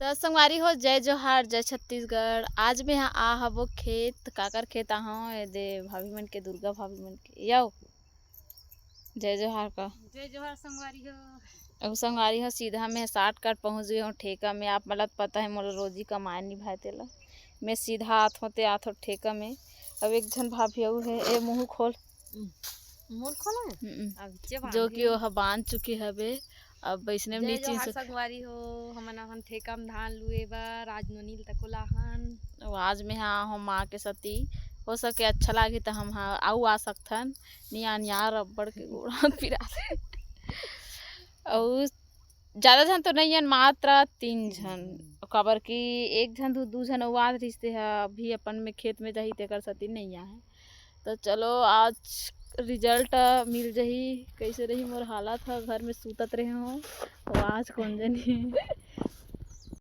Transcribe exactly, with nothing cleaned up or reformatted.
त संगवारी हो, जय जोहार, जय छत्तीसगढ़। आज मैं हा आ हबो खेत। काकर खेत आहव? ए दे भाभी मन के, दुर्गा भाभी मन के। यव, जय जोहार का। जय जोहार संगवारी हो। अब संगवारी हो, सीधा मैं shortcut पहुँच गई हूँ ठेका में। आप मन ला पता है, मोला रोजी कमाए निभाए तेला। मैं सीधा आत हों ते आत हों ठेका में। अब एक झन भाभी अउ है, ए मुँह खोल। मोर खोला है? हम्म। अब जे जो बांधे। कि ओह बांध चुके हवे। अब वैसने में जय नीचे जोहार से संगवारी हो, हमन अपन ठेका में धान लुए बर आज नोनी ल तको लाहन। अउ आज में हा हो माँ के सती, हो सके अच्छा लागे त हम हा अउ आ सकथन। निया निया रबड़ के गोड़ हाथ पिराथे। अउ ज्यादा झन तो नहीं हन, मात्र तीन झन। काबर कि एक झन दू, दू झन अउ आत रिहिस, ते हा अभी अपन में खेत में जाही, तेकर सती नहीं आहे। तो चलो, आज result मिल जही, कैसे रही मोर हालत ह। घर में सूतत रहे हो, तो आज कौन जनी